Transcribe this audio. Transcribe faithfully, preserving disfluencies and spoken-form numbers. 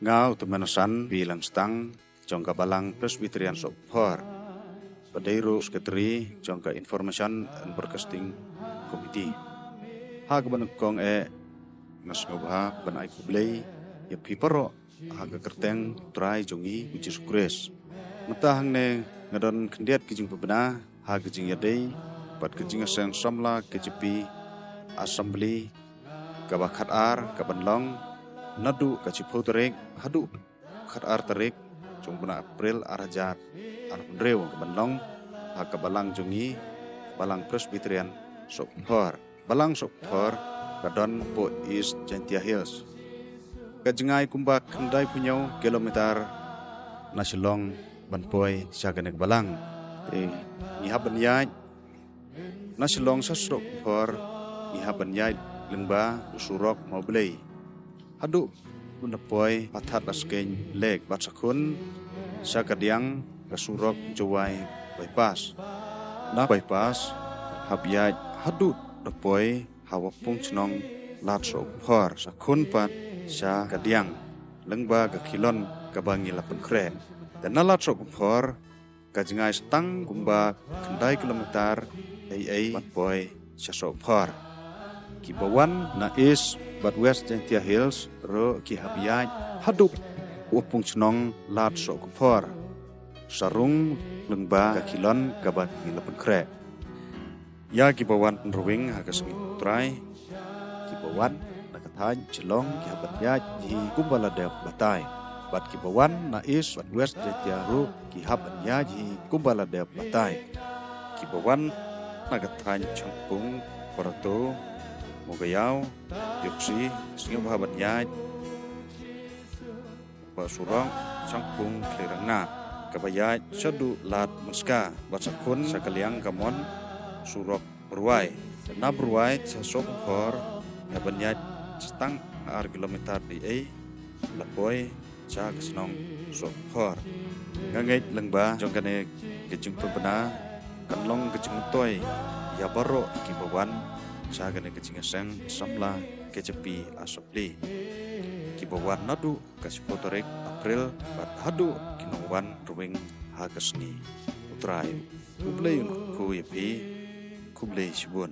Nga u Tymmen Hassan P. Langstang jong ka Balang Presbyterian Sohphor, ba dei ruh Secretary jong ka Information and Broadcasting Committee. Ha kaba nyngkong eh nga sngewbha ban ai khublei ïa phi baroh ha ka kyrteng U Trai jong ngi U Jisu Khrist. Mynta hangne nga don khyndiat ki jingpynbna ha ka jingïadei bad ka jingïaseng samla K J P Assembly kaba khatar kaban long naduh ka shiphew tarik haduh khatar tarik jong u bnai April ar hajar arphew hynriew kaban long ha ka balang jong ngi, Balang Presbyterian Sohphor. Balang Sohphor ka don hapoh East Jaintia Hills, ka jngai kumba khyndaiphew hynñiew kilometer na Shillong ban poi sha kane ka balang. Te ngi hap ban ïaid na Shillong sha Sohphor, ngi hap ban ïaid lyngba u surok Mawblei haduh ban poi ha Thadlaskein Lake bad sa khun sha kadiang ka surok Jowai Bypass. Na Bypass hap ïaid haduh da poi ha Wapung Chnong Lad Sohphor, sa khun pat sha kadiang lyngba ka khilon kaba ngi la pynkhreh. Te na Lad Sohphor ka jngai sa tang kumba khyndai kilometer ei ei ban poi sha Sohphor. Kiba wan na East bad West Jaintia Hills ruh ki hap ïaid haduh Wapung Chnong Lad Sohphor, sa rung lyngba ka khilon kaba ngi la pynkhreh. Ïa kiba wan rwing ha ka sngi U Trai, kiba wan na ka thaiñ Shillong ki hap ban ïaid hi kumba la dep batai. Bad kiba wan na East bad West Jaintia ruh ki hap ban ïaid hi kumba la dep batai. Kiba wan na ka thaiñ Shangpung, Barato, Mogaïaw, Iewksi, sngewbha ban ïaid ba surok Shangpung Khliehriat kaba ïaid shaduh Lad Mynska bad sa khun sha ka liang kamon surok Byrwai. Na Byrwai sha Sohphor ngi hap ban ïaid sa tang ar kilometer ei ei la poi sha ka shnong Sohphor. Nga ngeit lyngba jong kane ka jingpynbna kan long ka jingmyntoi ïa baroh kiba wan sha kane ka jingïaseng samla K J P Assembly, kiba wan naduh ka shiphew tarik April bad haduh ki nongwan rwing ha ka sngi U Trai. Khublei un kyrkhu ïa phi. Khublei shibun.